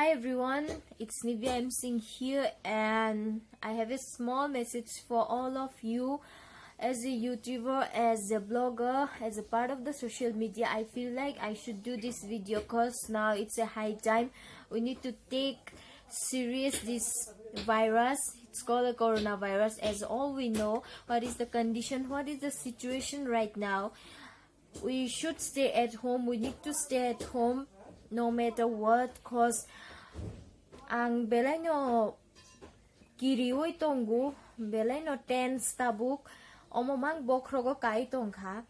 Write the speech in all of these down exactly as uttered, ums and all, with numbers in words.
Everyone, it's Nivya M Singh here, and I have a small message for all of you. As a YouTuber, as a blogger, as a part of the social media, I feel like I should do this video because now it's a high time. We need to take serious this virus. It's called a coronavirus. As all we know, what is the condition, what is the situation right now? We should stay at home. We need to stay at home no matter what, cause ang belai no kiriwi tongo, belai no tense tabuk, omo mang bokhrogo kai tongkha.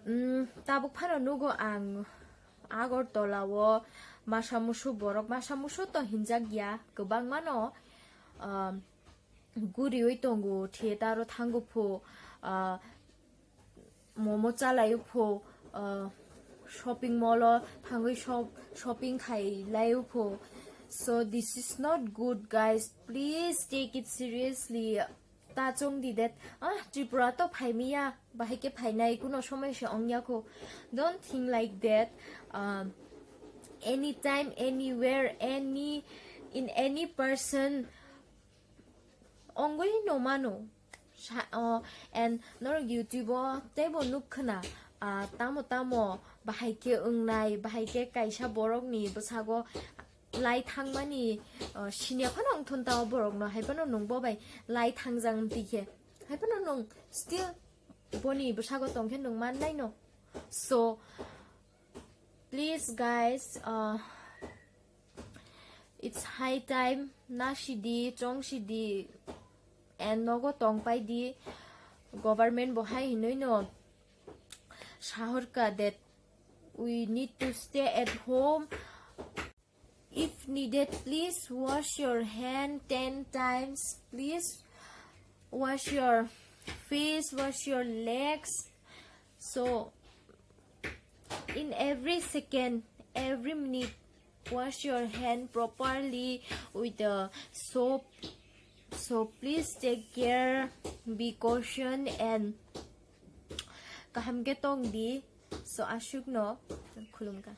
Mm, tabuk phano nugo ang Agartala o masa musu borok, masa musu to hinjak ya, kwbangma no, um, guriwi tongo, theater o thango pho, uh, momo chalaio pho, uh, shopping mall o thangwi shop, shopping khailaio pho. So this is not good, guys. Please take it seriously. Ta chong di that, ah, Tripura to phaimiya, bahai khe phainai, kuno somoi se ongya kho. Don't think like that. Um, anytime, anywhere, any, in any person, ongwi no mano. Sa-, oh, and norok YouTube o teibo nuk khna, ah, tamo tamo bahai khe wngnai, bahai khe kaisa borokni bwsago lai thangmani, ah, sinya phano wngthun tao borokno, hai phano nwng bo bai lai thangjak wngtwi khe, hai phano nwng still boni bwsago tong khe nwng mannai no. So, please guys, uh, it's high time, na sidi, chong sidi, and nogo tong pai di. Government bo hai hinoi no sahor ka that we need to stay at home. If needed, please wash your hand ten times. Please wash your face, wash your legs. So, in every second, every minute, wash your hand properly with the soap. So, please take care, be caution, and kaham khe tong di. So, aswk no khulum kha.